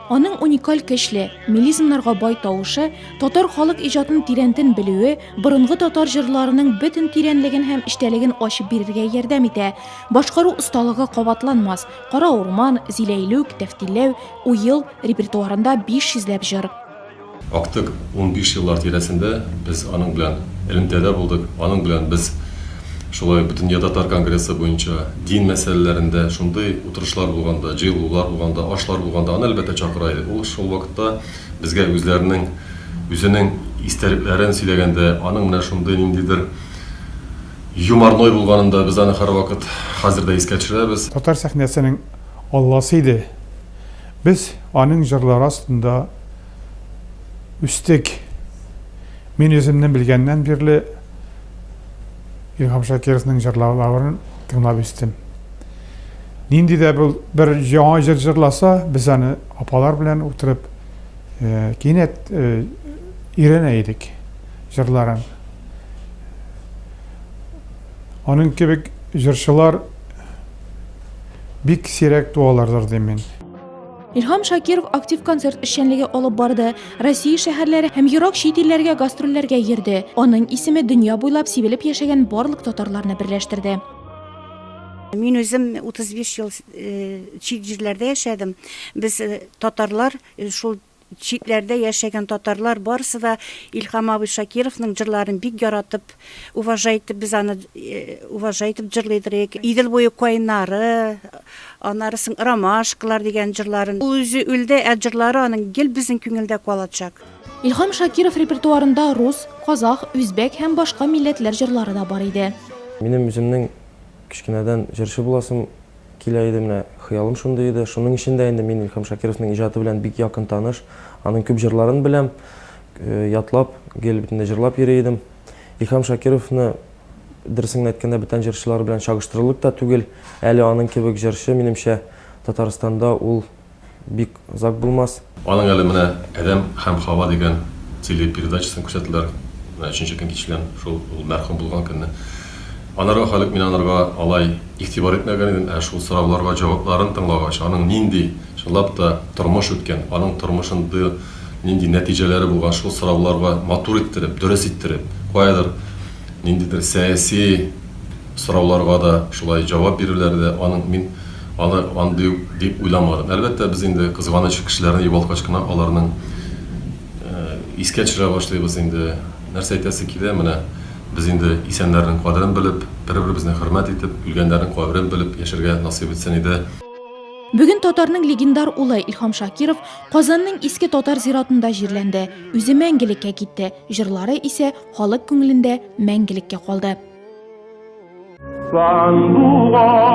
Аның уникаль көчле, мелизмнарга бай тавышы, татар халык иҗатын тирәнтен белүе, борынгы татар җырларының бөтен тирәнлеген һәм эчтәлеген ачып бирергә ярдәм итә. Башкару осталыгы кабатланмас. Кара урман, Зиләйлүк, Тәфтиләү, Уел, репертуарында 500 ләп җыр. Актык 15 еллар тирәсендә без аның белән элемтәдә булдык. Аның белән без шулай Бөтендөнья татар конгрессы буенча дин мәсьәләләрендә шундый утырышлар булганда, җыелулар булганда, ашлар булганда аны әлбәттә чакыра идек. Ул шул вакытта безгә үзләренең үзенең истәлекләрен сөйләгәндә, аның менә шундый ниндидер юморной булганын да без аны һәрвакыт хәзер дә искә төшерәбез. Татар сәхнәсенең алласы иде. Без аның җырлары астында үстек. Мин үземне белгәннән бирле Илһам Шакировның җырлауларын тыңлап үстем. Нинди дә бу бер яңа җыр җырласа, без аны апалар белән утырып э, кинәт э, өйрәнә идек җырларын. Аның кебек җырчылар бик сирәк туалардыр дим мин. Илһам Шакиров актив концерт эшчәнлеге алып барды, Россия шәһәрләре һәм ерак чит илләргә гастрольләргә йөрде. Аның исеме дөнья буйлап сибелеп яшәгән барлык татарларны берләштерде. Мин үзем 35 ел чит җирләрдә яшәдем. Без татарлар шул читләрдә яшәгән татарлар барысы да Илһам абый Шакировның җырларын бик яратып, уважай итеп, без аны уважай итеп җырлыйдыр идек. Идел буе кайнары, аннары соң Ромашкалар дигән җырларын. Ул үзе үлде, ә җырлары аның гел безнең күңелдә калачак. Илһам Шакиров репертуарында рус, казах, үзбәк һәм башка милләтләр җырлары да бар иде. Минем үземнең кечкенәдән җырчы буласым килә иде, менә хыялым шундый иде. Шуның өчен дә инде мин Илһам Шакировның иҗаты белән бик якын таныш. Аның күп җырларын беләм, э, ятлап, гел бөтен дә җырлап йөри идем. Илһам Шакировны дөресен генә әйткәндә бүтән җырчылар белән чагыштырырлык та түгел. Әле аның кебек җырчы, минемчә, Татарстанда ул бик озак булмас. Аның әле менә Адәм һәм Хава дигән телепередачасын күрсәттеләр. Менә өченче көн кич белән, шул ул мәрхүм булган көнне. Анарга халык мин анарга алай игътибар итмәгән идем, ә шул сорауларга җавапларын тыңлагач, аның нинди чынлап та тормыш үткән, аның тормышында нинди нәтиҗәләре булган, шул сорауларга матур иттереп, дөрес иттереп, каядыр ниндидер сәяси Сорауларга да шулай җавап бирүләре дә аның мин аны андый ук дип уйламадым. Әлбәттә, без инде кызганыч кешеләрне югалткач кына аларның искә төшерә башлыйбыз инде. Нәрсә әйтәсе килә, менә без инде исәннәрнең кадерен белеп, бер-беребезне хөрмәт итеп, үлгәннәрнең каберен белеп яшәргә насыйп итсен иде. Бүген татарның легендар улы Илһам Шакиров Казанның Иске татар зиратында җирләнде. Үзе мәңгелеккә китте, җырлары исә халык күңелендә мәңгелеккә калды. Сандугач.